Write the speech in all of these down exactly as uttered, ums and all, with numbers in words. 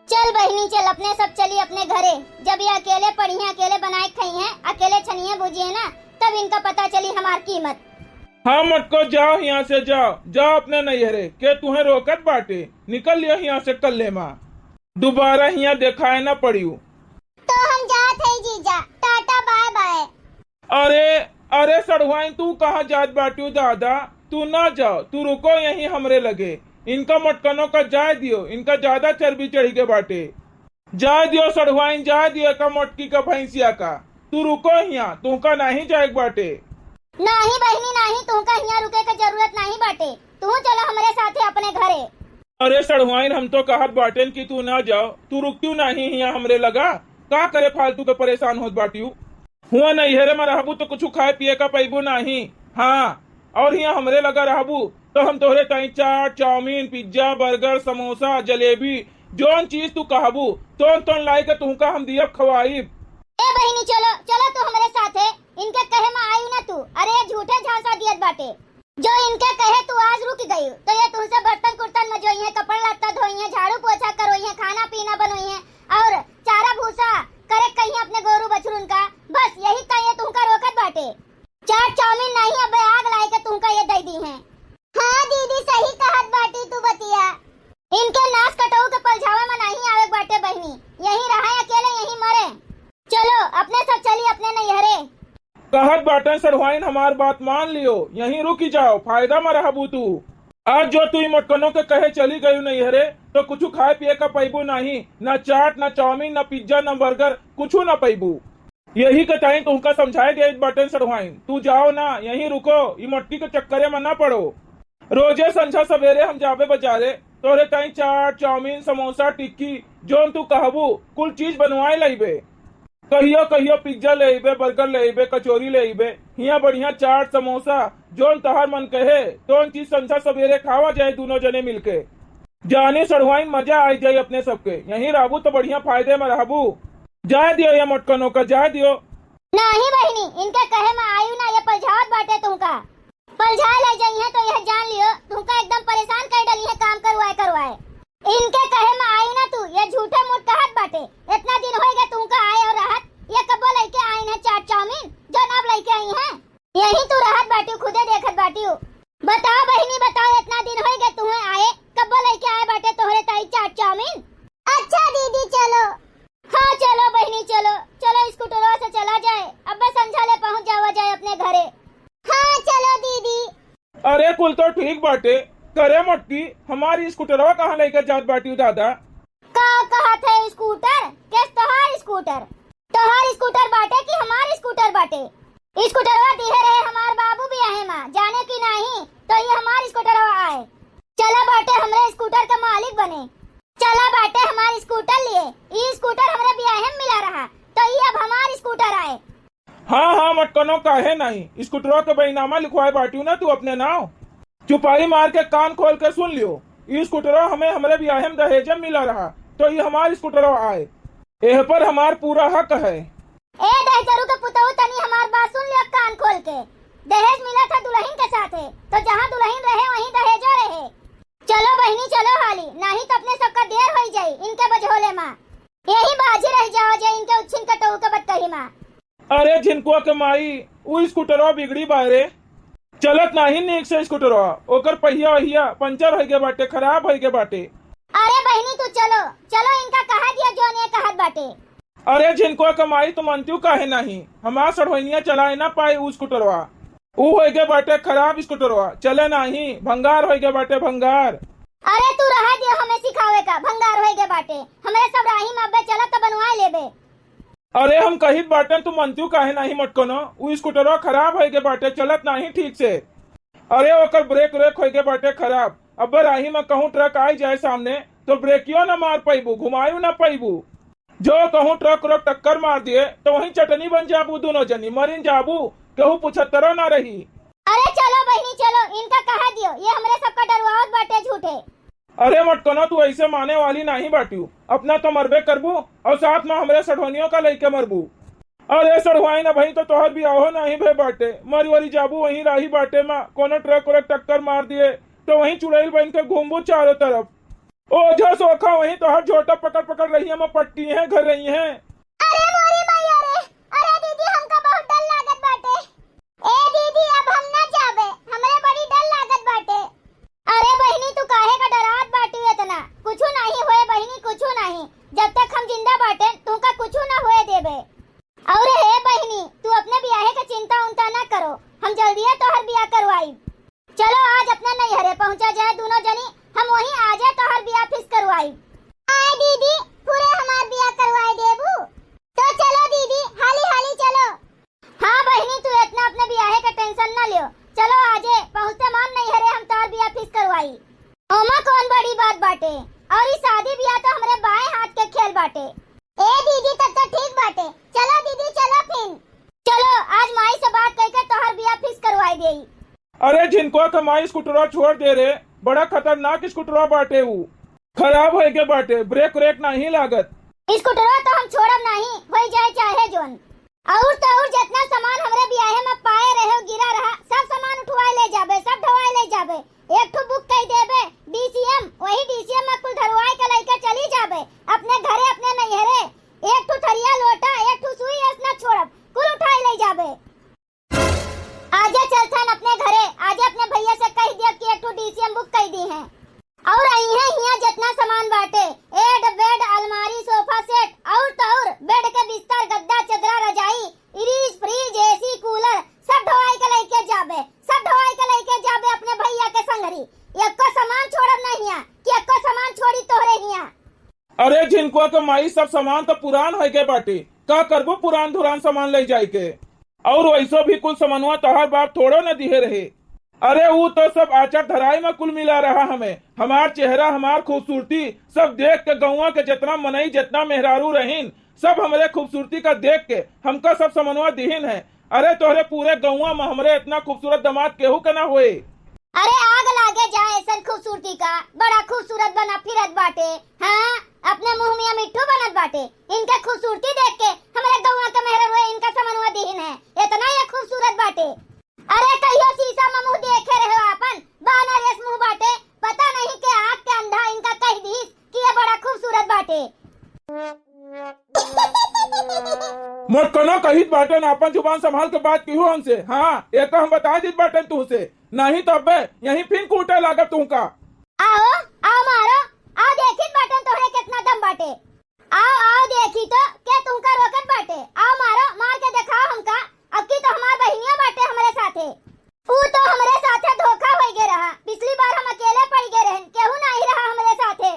चल बहिनी चल, अपने सब चली अपने घरे। जब ये अकेले पढ़िहैं, अकेले बनाए खाइहैं, अकेले छनिहैं भुजिहैं ना, तब इनका पता चली हमार कीमत। हाँ मटको, जाओ हियाँ से, जाओ, जाओ अपने नैहरे, के तुहें रोकत बाटे? निकल लियो हियाँ से कल्ले मा, दुबारा हियाँ देखाए ना पड़ियो। तो हम जात है जीजा, टाटा बाय बाय। अरे, अरे सढ़ुआइन, तू कहाँ जात बाटियो दादा? तू ना जाओ, तू रुको यहीं हमरे लगे। इनका मटकनो का जाए दियो, इनका ज्यादा चर्बी चढ़ी के बाटे। जाए दियो सढ़ुआइन, जाए दियो एका मोटकी का भैंसिया का। तू रुको हियाँ, तुहका नाहीं जाए के बाटे। नाहीं बहिनी नाहीं, तुहका हियाँ रुके के जरूरत नाहीं बाटे। तू चलो हमरे साथे अपने घरे। अरे सढ़ुआइन, हम तो कहत बाटेन कि तू ना जाओ, तू रुकतियो नाहीं हियाँ हमरे लगा। का करे फालतू के परेशान होत बाटियो? हुआँ नैहरे मा रहबू तो कुछु खाए पिए का पइबू नाहीं। हाँ, और हियाँ हमरे लगा रहबू तो हम तोहरे ताईं चाट, चाउमीन, पिज्जा, बर्गर, समोसा, जलेबी, जौन चीज तू कहबू, तौन तौन लाई के तुहका हम दियब खवाइब। ए बहिनी, चलो, चलो तू हमरे साथे। इनके कहे मा आइउ ना तू। अरे, झूठे झांसा दियत बाटे। जो इनके कहे तू आज रुक गइउ, तो ये तुहसे बर्तन कुर्तन मजोइहैं, कपड़ा लत्ता धोइहैं, झाड़ू पोछा करोइहैं, खाना पीना बनोइहैं और चारा भूसा करे कहिहैं अपने गोरू बछरुन का। बस यही ताईं ये तुहका रोकत बाटे। चाट चाउमीन नाहीं, अबे आग लाए के तुहका ये दइ दीहैं। हाँ दीदी, सही कहत बाटी तू बतिया। इनके नास कटऊ के पलझावा मा नाहीं आवे के बाटे बहिनी, यहीं रहे अकेले, यहीं मरे। चलो, अपने सब चली अपने नैहरे। कहत बाटेन सढ़ुआइन, हमार बात मान लियो, यहीं रुकि जाओ, फायदा मा रहबू तू। आज जो तू ई मोटकनो के कहे चली गइउ नैहरे, तो कुछु खाए पिए का पइबू नाहीं, ना चाट, ना चाउमीन, ना पिज्जा, ना बर्गर, कुछु ना पइबू। यही के ताईं तुहका समझाए देत बाटेन सढ़ुआइन, तू जाओ ना, यहीं रुको, ई मोटकी के चक्करे मा ना पड़ो। रोजे संझा सबेरे हम जाबे बजारे, तोहरे ताईं चाट, चाउमीन, समोसा, टिक्की, जौन तू कहबू, कुल चीज बनवाए लइबे। कहियो कहियो पिज्जा ले अइबे, बर्गर ले अइबे, कचौरी ले अइबे। हियाँ बढ़िया चाट, समोसा, जौन तोहार मन कहे, तौन चीज संझा सबेरे खावा जाए दूनो जने मिलके। जानी सढ़ुआइन, मजा आइ जाई अपने सबके। यहीं रहबू तो बढ़िया फायदे मा रहबू। जाए दियो ये मोटकनो का, जाए दियो। नाहीं बहिनी, इनके कहे मा आइउ ना, ये पलझावत बाटे तुहका। पलझाए लइ जइहैं तो यह जान लियो, तुहका एकदम परेशान कइ डलिहैं काम करवाए करवाए। इनके कहे मा आइउ ना तू, ये झूठे मूठ कहत बाटे। एतना दिन होइ गए तुहका आए और रहत, ये कब्बो लइके आइन हैं चाट चाउमीन, जौन अब लइके अइहैं। यहीं तू रहत बाटिउ, खुदे देखत बाटिउ। बताओ बहिनी, बताओ, एतना दिन होइ गए तुहें आए, कब्बो लइके आए बाटे तोहरे ताईं चाट चाउमीन? अच्छा दीदी, चलो। हाँ, चलो बहिनी, चलो, चलो, स्कूटरवा से चला जाए। अब्बे संझा ले पहुँच जावा जाए अपने घरे। हाँ, चलो दीदी। अरे, कुल तो ठीक बाटे। करे मोटकी, हमार स्कूटरवा कहाँ लइके जात बाटिउ दादा? का कहत है स्कूटर? केस तोहार स्कूटर? तोहार स्कूटर बाटे कि हमार स्कूटर बाटे? स्कूटरवा दिहे रहे हमार बाबू बियाहे मा, जाने कि नाहीं, तो ये हमार स्कूटरवा आए। चला बाटे हमरे स्कूटर का मालिक बने। चला बाटे हमार स्कूटर लिए। ई स्कूटर हमरे बियाहे में मिला रहा, तो ई अब हमार स्कूटर आए। हाँ, हाँ, मटकनो काहे नाहीं? स्कूटरवा के बैनामा लिखवाए बाटिउ ना तू अपने नाव। चुपाई मार के कान खोल के सुन लियो, ई स्कूटरवा हमें हमरे बियाहे में दहेजे में मिला रहा, तो ई हमार स्कूटरवा आए। एह पर हमार पूरा हक है। ए दहिजरू के पुतहु, तनी हमार बात सुन लियो कान खोल के। दहेज मिला था दुलहिन के साथे, तो जहाँ दुलहिन रहे वहीं दहेजो रहे। चलो बहिनी, चलो हाली, नाहीं तो अपने सबका देर होइ जाई इनके बजहोले मा। यही बाझी रह जाओ जे इनके उच्छिन कटऊ के बतकही मा। अरे झिनकुआ के माई, उ स्कूटरवा बिगड़ी बाय रे, चलत नाहीं नीक से स्कूटरवा, ओकर पहिया वहिया पंचर होइ गए बाटे, खराब होइ गए बाटे। अरे बहिनी तू चलो, चलो इनका कहा दिया जौन ये कहत बाटे। अरे झिनकुआ के माई, तू मनतिउ काहे नाहीं? हमार सढ़ोइनिया चलाए ना पाए उ स्कूटरवा। उ होइ गए बाटे खराब स्कूटरवा, चले नाहीं, भंगार होइ गए बाटे, भंगार। अरे तू रहा दियो हमें सिखावे का, भंगार होइ गए बाटे। हमरे सब राही में अब्बे चलत त बनवाए लेबे। अरे हम कहित बाटेन, तू मनतिउ काहे नाहीं मटकनो? उ स्कूटरवा खराब होइ गए बाटे, चलत नाहीं ठीक से। अरे ओकर ब्रेक व्रेक होइ गए बाटे खराब। अब्बे राही में कहूँ ट्रक आइ जाए सामने, तो ब्रेकियो ना मार पइबू, घुमायु ना पइबू। जो कहूँ ट्रक व्रक टक्कर मार दिए, तो वहीं चटनी बन जाबू दूनो जनी, मरिन जाबू, केहू पुछत्तरो ना रही। अरे चलो बहिनी चलो, इनका कहा दियो, ये हमरे सबका डरवावत बाटे झूठे। अरे मटकनो, तू ऐसे माने वाली नाहीं बाटिउ, अपना तो मरबे करबू और साथ में हमरे सढ़ोनियों का लइके मरबू। अरे सढ़ुआइन, अबहीं तो तोहर बियाहो नाहीं भे बाटे, मर वरी जाबू वहीं राही बाटे मा, कोनो ट्रक व्रक टक्कर मार दिए तो वहीं चुड़ैल बन के घूमबू चारों तरफ। ओझा सोखा वहीं तोहर झोटा पकड़ पकड़ रही है, पट्टी है घर रही है। अरे मोरी माई, अरे, अरे दीदी, हमका बहुत डर लागत बाटे। ए दीदी, अब हम ना जाबे, हमरे बड़ी डर लागत बाटे। अरे बहिनी, तू काहे का डरात बाटी एतना? कुछु नाही होए बहिनी, कुछु नाही। जब तक हम जिंदा बाटे, तुमका कुछु ना होए देबे। और हे बहिनी, तू अपने बियाहे के चिंता उंता ना करो, हम जल्दिए तोहर बियाह करवाई। चलो आज अपने नैहरे पहुंचा जाए दोनों जनी, हम वहीं आजे तोहर बियाह fix करवाई। आए दीदी, पूरे हमार बियाह करवाए देबू? तो चलो दीदी, हाली हाली चलो। हाँ बहिनी, तू इतना अपने बियाहे के tension ना लियो। चलो आजे पहुँचते मान नैहरे हम तोहर बियाह fix करवाई। ओमा कौन बड़ी बात बाटे? और ई शादी बियाह तो हमरे बाएं हाथ के खेल बाटे। ए दीदी, तब तो ठीक बाटे। चलो दीदी, चलो फिन। चलो, आज माई से बात करके तोहर बियाह fix करवाई देई। अरे झिनकुआ के माई, स्कूटरवा छोड़ दे रे, बड़ा खतरनाक स्कूटरवा बाटे ऊ। खराब होए के बाटे, brake व्रेक नाही लागत। स्कूटरवा तो हम छोड़ब नाही, होई जाए चाहे जोन। और तो और जितना सामान हमरे बियाहे में पाए रहे, गिरा रहा, सब सामान उठवाए ले जाबे, सब ढोवाए ले जाबे। एक ठो book कई देबे D C M, वही D C M में कुल धरवाए के लइके चली जाबे अपने घरे, अपने नैहरे। एक ठो थरिया लोटा, एक ठो सुई एस ना छोड़ब, कुल उठाए ले जाबे। आजे चलथन अपने घरे, आजे अपने भैया से कह दिया कि एक ठो D C M book कई दी है। और अइहे हियाँ जितना सामान बाटे, bed, bed, अलमारी, sofa set, और तो और bed के बिस्तर, गद्दा, चदरा, रजाई, fridge, fridge, A C, cooler, सब ढोवाई के लइके जाबे, सब ढोवाई के लइके जाबे अपने भैया के संगरी। एको सामान छोड़ब ना हियाँ, कि एको सामान छोड़ी तोहरे हियाँ। अरे झिनकुआ के माई, सब सामान तो पुरान होइगे बाटे, का करबो पुरान धुरान सामान ले जाए के? और वैसो भी कुल समनवा तोहार बाप थोड़ो न दिहे रहे। अरे ऊ तो सब आचर धराई में कुल मिला रहा हमें, हमार चेहरा, हमार खूबसूरती सब देख के गौवा के जितना मनई, जितना मेहरारू रहीन, सब हमरे खूबसूरती का देख के हमका सब समनवा दिहिन है। अरे तोहरे पूरे गौवा में हमरे इतना खूबसूरत दामाद केहू के ना होए। अरे आग लागे जाए ऐसन खूबसूरती का, बड़ा खूबसूरत बना फिरत बाटे। हाँ, अपने मुँह मियाँ मिट्ठू बनत बाटे। इनके खूबसूरती देख के हमरे गौवा के मेहररुए इनका समनवा दिहिन है, इतना ये खूबसूरत बाटे। अरे कहियो शीशा में मुँह देखे रहे हो आपन, बानर एस मुँह बाटे। पता नहीं के आँख के अंधा इनका कह दीस कि ये बड़ा खूबसूरत बाटे। मोटकनो कहित बाटन, आपन जुबान संभाल के बात किहो हमसे। हाँ, एक हम बता दीत बाटन तुहसे, नहीं तो अबे यहीं फिन कूटे लागब तुहका। आओ, आओ मारो, आओ देखित बाटन तोहरे कितना दम बाटे। आओ, आओ देखी तो के तुहका रोकत बाटे। आओ मारो, मार के देखाओ हमका, अब की तो हमार बहिनिया बाटे हमरे साथे। ऊ तो हमरे साथे धोखा होई गे रहा, पिछली बार हम अकेले पड़ गे रहन, केहू नाही रहा हमरे साथे।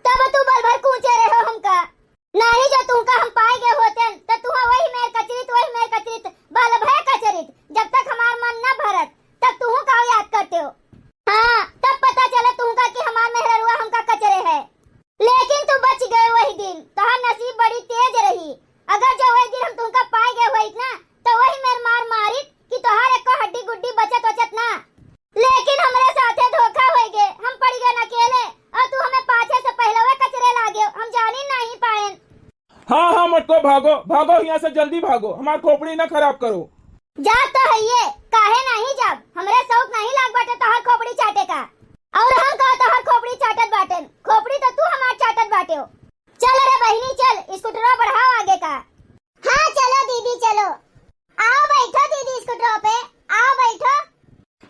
तब तू बल भर कूचे रहो हमका। नाही जो तुहका हम पाए गए होतेन, त तुहा वही मेर कचरित, वही मेर कचरित, बल भय कचरित। जब तक हमार मन न भरत, तब तुहू का याद करते हो। हाँ, तब पता चला तुहका कि हमार मेहररुआ हमका कचरे है। लेकिन तू बच गए वही दिन, तोहार नसीब बड़ी तेज रही। अगर जो वही दिन हम तुहका पाए गए होइत ना, तो वही मेर मार मारित कि तोहार एको हड्डी गुड्डी बचत वचत ना। लेकिन हमरे साथे धोखा होई गे, हम पड़ गए अकेले और तू हमें पाछे से पहलवा कचरे लागे, हम जानी नहीं पाएन। हाँ, हाँ, मटको भागो, भागो यहाँ से, जल्दी भागो, हमार खोपड़ी ना खराब करो। जा तो हइये, काहे नहीं जाब, हमरे शौक नहीं लाग बाटे तोहर खोपड़ी चाटे का। और हम का तोहर खोपड़ी चाटत बाटेन, खोपड़ी तो तू हमार चाटत बाटे हो। चल रे बहिनी चल, स्कूटरवा बढ़ाओ आगे का। हाँ चलो दीदी चलो, आओ बैठो दीदी स्कूटरवा पे, आओ बैठो।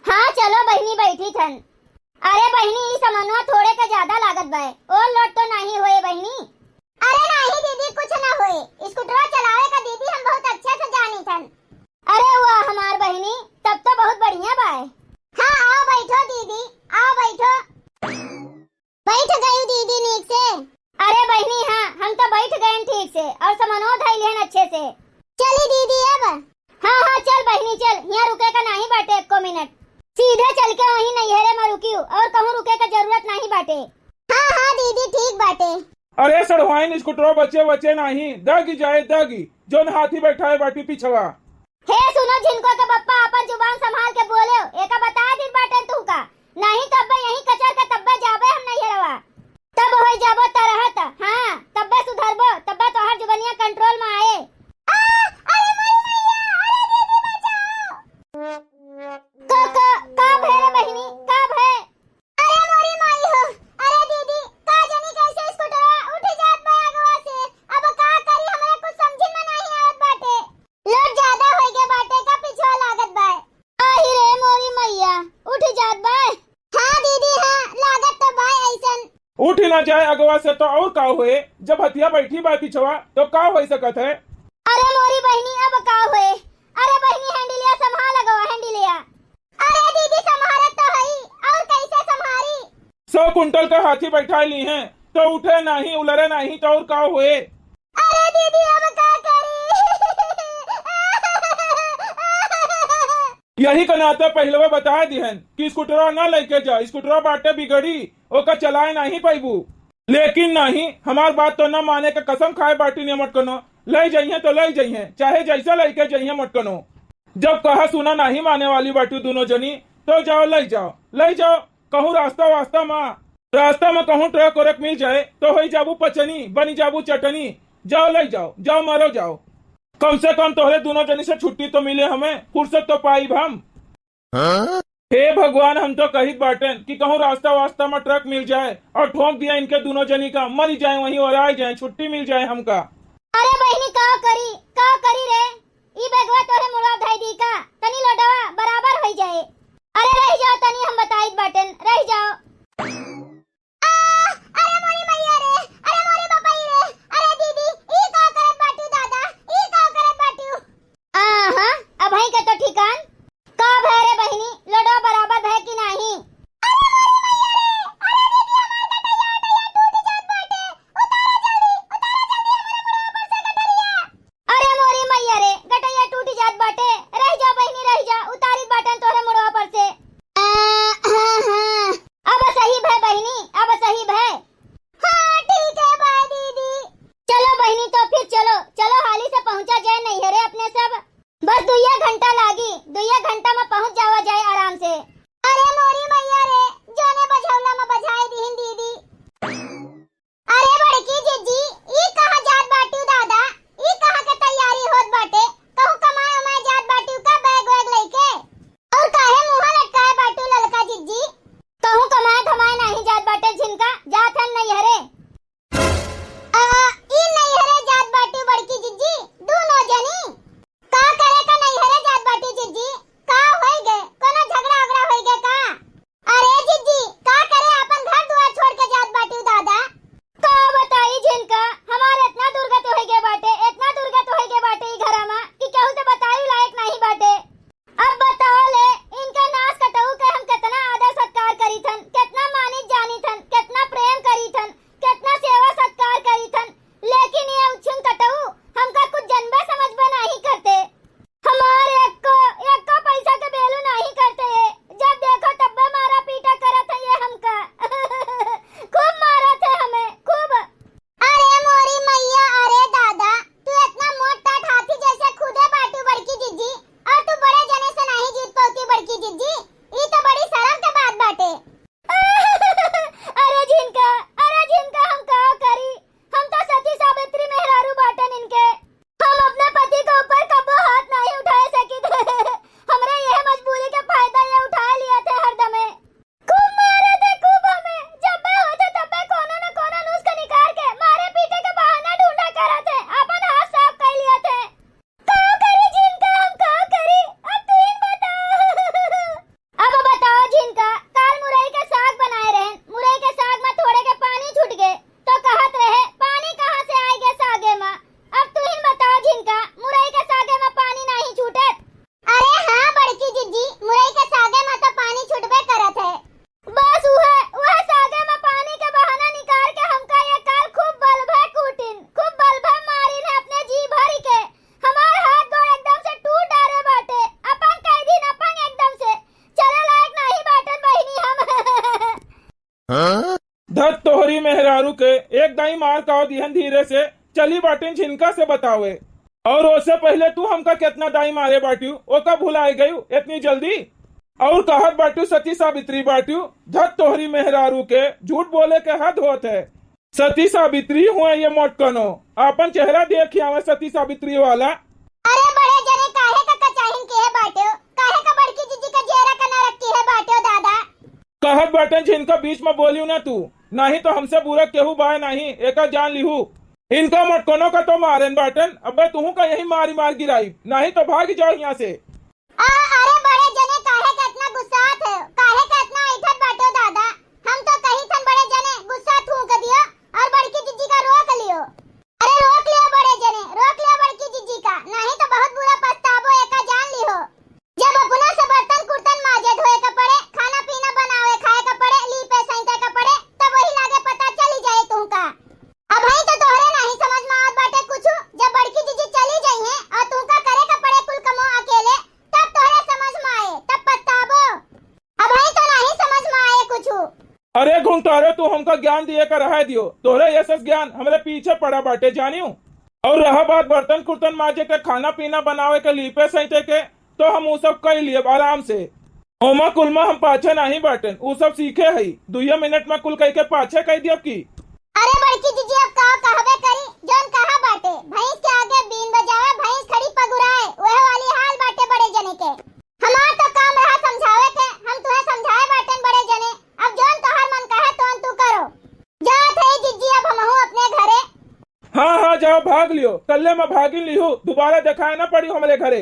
हाँ चलो बहिनी बैठी थन। अरे बहिनी ई समनवा थोड़े का ज्यादा लागत बाय, overload तो नहीं होए बहिनी? अरे नहीं दीदी कुछ ना होए, स्कूटरवा चलावे का दीदी हम बहुत अच्छे से जानी थन। अरे वाह हमार बहिनी, तब तो बहुत बढ़िया बाय। हाँ आओ बैठो दीदी, आओ बैठो। बैठ गई दीदी नीक से? अरे बहिनी हाँ, हम तो बैठ गए ठीक से और समनो धई लेहन अच्छे से। चली दीदी अब। हाँ हाँ चल बहिनी चल, यहाँ रुके का नहीं बाटे एको मिनट, सीधे चल के वहीं नैहरे में रुकियो और कहूँ रुके का जरूरत नहीं बाटे। हाँ हाँ दीदी ठीक बाटे। अरे सड़वाइन स्कूटरो बचे बचे नहीं, दगी जाए दगी, जोन हाथी बैठाए बाटी पिछवा। हे सुनो झिनको के बप्पा, अपन जुबान संभाल के बोले, एका बता दिन बाटे तू का, नहीं तब्बे यहीं कचर के तब्बे जाबे हम नैहरवा। तब होई जाबो तरहत, हाँ, तब्बे सुधरबो, तब्बे तोहर जुबनिया control में आए। आ, अरे मोरी मैया, अरे दीदी बचाओ। का, का, का भय रे बहिनी, का भय? अरे मोरी माई हो, अरे दीदी, का ना जाए अगवा से तो और का होए, जब हथिया बैठी बा पिछवा तो का होइ सकत है? अरे मोरी बहिनी, अब का होए? अरे बहिनी, हैंडिलिया संभाल अगवा, हैंडिलिया। अरे दीदी, संभारत तो हई, और कैसे संभारी? सौ कुंटल का हाथी बैठा ली हैं, तो उठे नाही, उलरे नाही, तो और का होए? अरे दीदी, अब का करी? यही का नाते पहिलवे बता दिहन कि स्कूटरवा ना लेके जा, स्कूटरवा बाटे बिगड़ी, ओका चलाए नाही पैबू। लेकिन नाही, हमार बात तो ना माने के कसम खाए बाटी ने मटकनो, ले जइहें तो ले जइहें, चाहे जैसे लेके जइहें मटकनो। जब कहा सुना नाही माने वाली बाटी दोनों जनी, तो जाओ ले जाओ, ले जाओ। कहूँ रास्ता वास्ता मा, रास्ता मा कहूँ ट्रक व्रक मिल जाए तो होई जाबू पचनी, बनी जाबू चटनी। जाओ ले जाओ, जाओ मरो जाओ। कम से कम तोहरे दोनों जनी से छुट्टी तो मिले हमें, फुर्सत तो पाइब हम। हाँ? हे भगवान, हम तो कहित बाटेन कि कहूँ रास्ता वास्ता मा ट्रक मिल जाए और ठोंक दिया इनके दोनों जनी का, मरी जाए वहीं और आ जाए, छुट्टी मिल जाए हमका। अरे बहिनी, का करी, का करी रे? ई बैगवा तोहरे मुड़वा धई दी का? तनी लोडवा बराबर होई जाए। अरे रह जाओ तनी, हम बताइत बाटेन, रह जाओ। आ, अरे मोरी मैया रे, अरे मोरी बपई रे, अरे दीदी, ई का करत बाटू दादा, ई का करत बाटू? आहा, अबहीं के तो ठिकान। का भय रे बहिनी, लोडवा बराबर भय कि नाही? अरे मोरी मैया रे, अरे दीदी, हमार गटैया, गटैया टूट जात बाटे। उतारा जल्दी, उतारा जल्दी हमारे मुड़वा पर से गटरिया। अरे मोरी मैया रे, गटैया टूट जात बाटे। रह जा बहिनी, रह जा, उतारी बाटन तोहरे मुड़वा पर से। आ, हाँ, हाँ। अब सही भय बहिनी, अब सही भय। हाँ, ठीक है, बाय दीदी। चलो बहिनी, तो फिर चलो, चलो हाली से पहुँचा जाए नैहरे अपने सब। बस दुइये घंटा लागी, दुइये घंटा मा पहुँच जावा जाए आराम से। अरे मोरी मैया रे, जोने बझौला मा बझाई दीहिन दीदी। अरे बड़की जिज्जी, ई कहाँ जात बाटू दादा? ई कहाँ के तैयारी होत बाटे? कहूँ कमाए उमाए जात बाटू का बैग वैग लइके? और काहे मुँह लटकाए बाटू ललका जिज्जी? कहूँ कमाए धमाए नाही जात बाटे झिनका, जात हन नैहरे। आ, ई नैहरे जात बाटू बड़की जिज्जी, दूनो जनी। का करे का नैहरे जात बाटू जिज्जी? का होई गे? कोनो झगड़ा उगड़ा होई गे का? अरे जिज्जी, का करे आपन घर दुआर छोड़ के जात बाटू दादा? का बताई झिनका, हमार इतना दुर्गत होई गे बाटे, इतना दुर्गत होई गे बाटे ई घरा मा कि केहू से बताई लायक नाही बाटे। अब बताओ ले, इनके नास कटऊ के हम कितना आदर सत्कार करी थन, कितना मानित जानी थन, कितना प्रेम करी थन, कितना सेवा सत्कार करी थन, लेकिन ये उछिन कटऊ हमका कुछ जनबे समझबे नाही करते। हमार एको, एको पैसा के value नाही करते ये। जब देखो तब्बे मारा पीटा करत है ये हमका। खूब मारत है हमें, खूब। अरे मोरी मैया, अरे दादा, तू इतना मोट टाट हाथी जैसे खुदे बाटू बड़की जिज्जी, और तू बड़े जने से नाही जीत पौती बड़की जिज्जी, ई तो बड़ी शर्म के बात बाटे। अरे झिनका, अरे झिनका, हम का करी? हम तो सती सावित्री मेहरारू बाटन इनके। हम अपने पति के ऊपर कब्बो हाथ नाही उठाए सकित। हमरे यह मजबूरी के फायदा ये उठाए लिया थे हरदमे। खूब मारे थे, खूब हमें। जब्बे होते तब्बे कोनो न कोनो नुस्खा निकाल के मारे पीटे के बहाना ढूंढा करत है। अपन हाथ साफ कर लिया थे। का करी झिनका, हम का करी? अब तू ही बताओ। अब बताओ झिनका, काल मुरई के साग बनाए रहेन, मुरई के साग मा थोड़े के पानी छूट गे, तो कहत रहे, "पानी कहाँ से आए गे सागे मा?" अब तू ही बताओ झिनका, मुरई के सागे मा पानी नाही छूटत? अरे हाँ बड़की जिज्जी, मुरई के सागे मा तो पानी छूटबे करत है। बस उहे, उहे सागे मा पानी के बहाना निकाल के हमका ये काल खूब बलभे कूटिन, खूब बलभे मारिन है अपने जी भरी के। हमार हाथ गोड़ एकदम से टूट डारे बाटे, अपंग कह दीन, अपंग एकदम से। चले लायक नाही बाटन बहिनी हम। धत तोहरी मेहरारू के, एक दाई मार काव दिहन धीरे से, चली बाटिन झिनका से बतावे। और ओसे पहिले तू हमका केतना दाई मारे बाटियो, ओका भुलाए गयू एतनी जल्दी? और कहत बाटियो सती सावित्री बाटियो, धत तोहरी मेहरारू के, झूठ बोले के हद होत है। सती सावित्री हुए ये मोटकनो, आपन चेहरा देखि आवे सती सावित्री वाला। अरे बड़े जने काहे का कचाहिन किहे बाट्यो, काहे का बड़की जिज्जी का जियरा का नरक किहे बाट्यो दादा? कहत बाटन झिनका बीच मा बोलियो ना तू, नाही तो हमसे बुरा केहू बाय नाही, एका जान लिहू। इनका मोटकनो का तो मारेन बाटन, अबे तुहू का यही मारी मार गिराई, नाही तो भाग जाओ यहाँ से। आ, अरे बड़े जने काहे का इतना गुस्सात है, काहे का इतना ऐठत बाट्यो दादा? हम तो कही थन बड़े जने गुस्सा थूक ज्ञान दिए का रहा दियो, तोहरे यस यस ज्ञान हमरे पीछे पड़ा बाटे जानियो। और रहा बात बर्तन कुर्तन माजे के, खाना पीना बनावे के, लीपे सैते के, तो हम उ सब कई लियब आराम से। ओमा कुल मा हम पाछे नाहीं बाटेन, उ सब सीखे हई। दुइये मिनट मा कुल कई के पाछे कई दियब की। अरे बड़की जीजी, अब का कहबे करी, जौन कहा बाटे, भैंस के आगे बीन बजावे, भैंस खड़ी पगुराए, वह वाली हाल बाटे बड़े जने के। हमार तो काम रहा समझावे के, हम तुहे समझाए बाटेन बड़े जने, अब जौन तोहर मन कहे तौन तू करो। जात हई जीजी अब हमहू अपने घरे। हाँ, हाँ, जाओ, भाग लियो, कल्ले मा भागिन लिहू, दुबारा देखाए ना पड़ी हमरे घरे।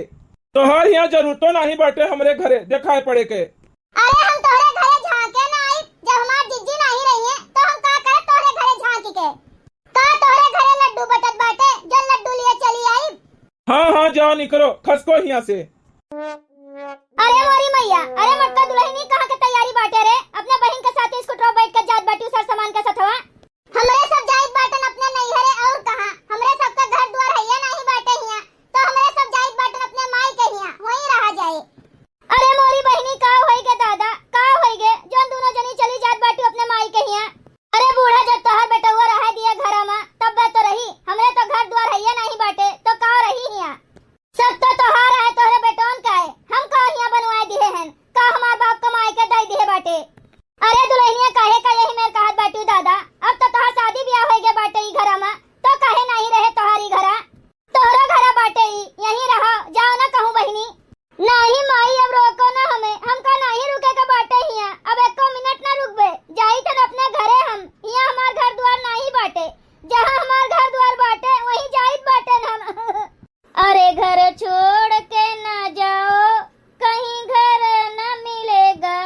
तोहार हियाँ जरूरतो नाहीं बाटे हमरे घरे देखाए पड़े के। अरे, हम तोहरे घरे झांके ना आइब, जब हमार जिज्जी नाहीं रहिए, तो हम का करब तोहरे घरे झांकी के? का तोहरे घरे लड्डू बटत बाटे, जो लड्डू लिए चली आइब? हाँ, हाँ, जाओ, निकलो, खसको हियाँ से। अरे मोरी मैया, अरे मोटका दुलहिनी कहाँ के तैयारी बाटे रे? अपने बहिन के साथे स्कूटर बैठ के जात बाटी सर सामान के सथवा। हमरे सब जाइत बाटन अपने नैहरे, और कहाँ? हमरे सबका घर दुआर हइये नाहीं बाटे हियाँ, तो हमरे सब जाइत बाटन अपने माई के हियाँ, वहीं रहा जाए। अरे मोरी बहिनी, का होई गे दादा, का होई गे, जौन दुनो जनी चली जात बाटू अपने माई के हियाँ? अरे बूढ़ा, जब तोहर बेटउआ रहे दिए घरा मा, तब बे तो रही, हमरे तो घर दुआर हइये नाहीं बाटे, तो का रही हियाँ? सब तो तोहार है, तोहरे बेटौन का है। हम का हियाँ बनवाए दिहे हन? का हमार बाप कमाए के दई दिहे बाटे? अरे दुलहिनिया, काहे का यही मेर कहत बाटू दादा? अब तो तोहार शादी बियाह होई गे बाटे ई घरा मा, तो काहे नाहीं रहे तोहार ई घरा? तोहरो घरा बाटे ई, यहीं रहो, जाओ ना कहूँ बहिनी। नाहीं माई, अब रोको ना हमें, हमका नाहीं रुके के बाटे हियाँ, अब एको मिनट ना रुकबे, जाइत हन अपने घरे हम, हियाँ हमार घर दुआर नाहीं बाटे, जहाँ हमार घर दुआर बाटे, वहीं जाइत बाटेन हम। अरे घर छोड़ के ना जाओ, कहीं घर न मिलेगा,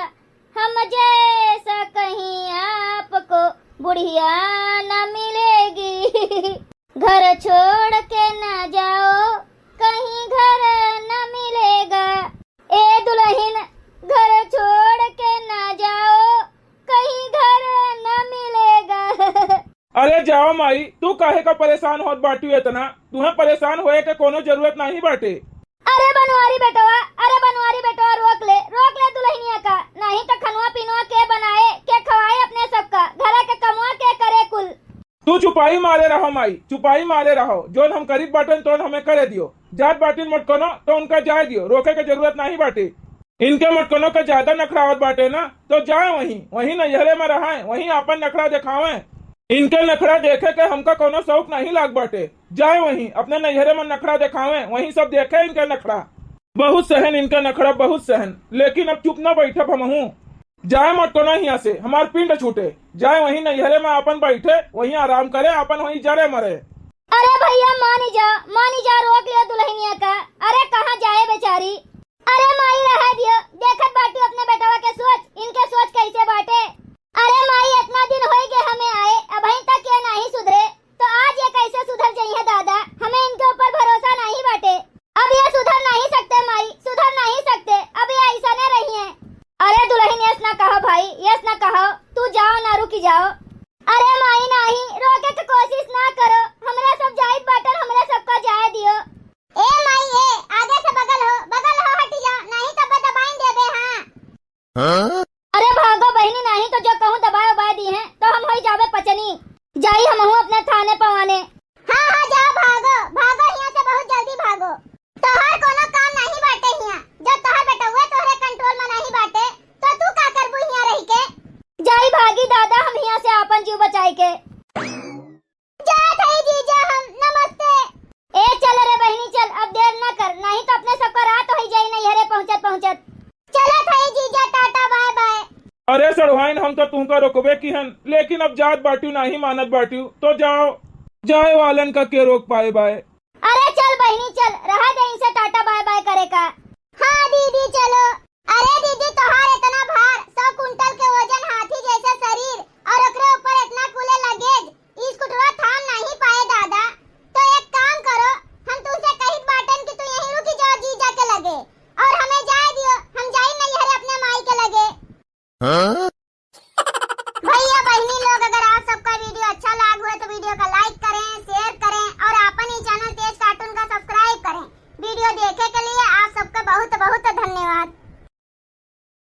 हम जैसा कहीं आपको बुढ़िया न मिलेगी। घर छोड़ के ना जाओ, कहीं घर न मिलेगा। ए दुलहिन, घर छोड़ के ना जाओ, कहीं घर न मिलेगा। अरे जाओ माई, तू काहे का परेशान होत बाटू इतना? तुहें परेशान होए के कोनो जरूरत नाहीं बाटे। अरे बनवारी बेटवा, अरे बनवारी बेटवा, रोक ले, रोक ले दुलहिनिया का, नाहीं तो खनवा पीनवा के बनाए, के खवाए अपने सबका, घरा के कमवा के करे कुल। तू चुपाई मारे रहो माई, चुपाई मारे रहो, जौन हम करीब बाटन तौन हमें करे दियो। जात बाटिन मोटकनो तो उनका जाए दियो, रोके के जरूरत नाहीं बाटे। इनके मोटकनो के ज्यादा नखरा आवत बाटे ना, तो जाए वहीं, वहीं नैहरे मा रहाए, वहीं आपन नखरा देखावे। इनके नखरा देखे के हमका कोनो शौक नाहीं लाग बाटे। जाए वहीं, अपने नैहरे मा नखरा देखावे, वहीं सब देखे इनके नखरा। बहुत सहन इनका नखरा, बहुत सहन, लेकिन अब चुप ना बैठब हमहूँ। जाए मोटकनो हियाँ से, हमार पिंड छूटे। जाए वहीं नैहरे मा आपन बैठे, वहीं आराम करे, आपन वहीं जरे मरे। अरे भैया मानी जा, मानी जा, रोक लियो दुलहिनिया का। अरे कहाँ जाए बेचारी? अरे माई रहे दियो, देखत बाटू अपने बेटवा के सोच, इनके सोच कैसे बाटे। अरे माई, इतना दिन होई गे हमें आए, अबहीं तक ये नाहीं सुधरे, तो आज ये कैसे सुधर जइहें दादा? हमें इनके ऊपर भरोसा नाहीं बाटे। अब ये सुधर नाहीं सकते माई, सुधर नाहीं सकते, अब ये ऐसने रहिहें। अरे दुलहिन, यस ना कहो भाई, यस ना कहो, तू जाओ ना, रुकी जाओ। अरे माई नाहीं, रोके के कोशिश ना करो, हमरे सब जाइत बाटन, हमरे सबका जाए दियो। ए माई ए, आगे से बगल हो, बगल हो, हटी जा, नाहीं तब दबाइन देबे, हाँ। अरे भागो बहिनी, नाहीं तो जो कहूँ दबाए उबाए दिहें, तो हम होई जाबे पचनी। जाई हमहूँ अपने थाने पवाने। हाँ, हाँ, जाओ, भागो, भागो, हियाँ से बहुत जल्दी भागो। तोहर कोनो काम नाहीं बाटे हियाँ। जब तोहर बेटउए तोहरे control मा नाहीं बाटे, तो तू का करबू हियाँ रहि के? जाई भागी दादा हम हियाँ से आपन जीव बचाई के। जात हई जीजा हम, नमस्ते। ए चल रे बहिनी चल, अब देर न कर, नाहीं तो अपने सबका रात होइ जाई नैहरे पहुँचत पहुँचत। चलत हई जीजा, टाटा बाय बाय। अरे सड़वाइन, हम तो तुमका रोकबे किहन, लेकिन अब जात बाटू नाहीं मानत बाटू, तो जाओ, जाए वालन का के रोक पाए बाय। अरे चल बहिनी चल, रहा दे इनसे टाटा बाय बाय करे का। हाँ दीदी चलो। अरे दीदी, तोह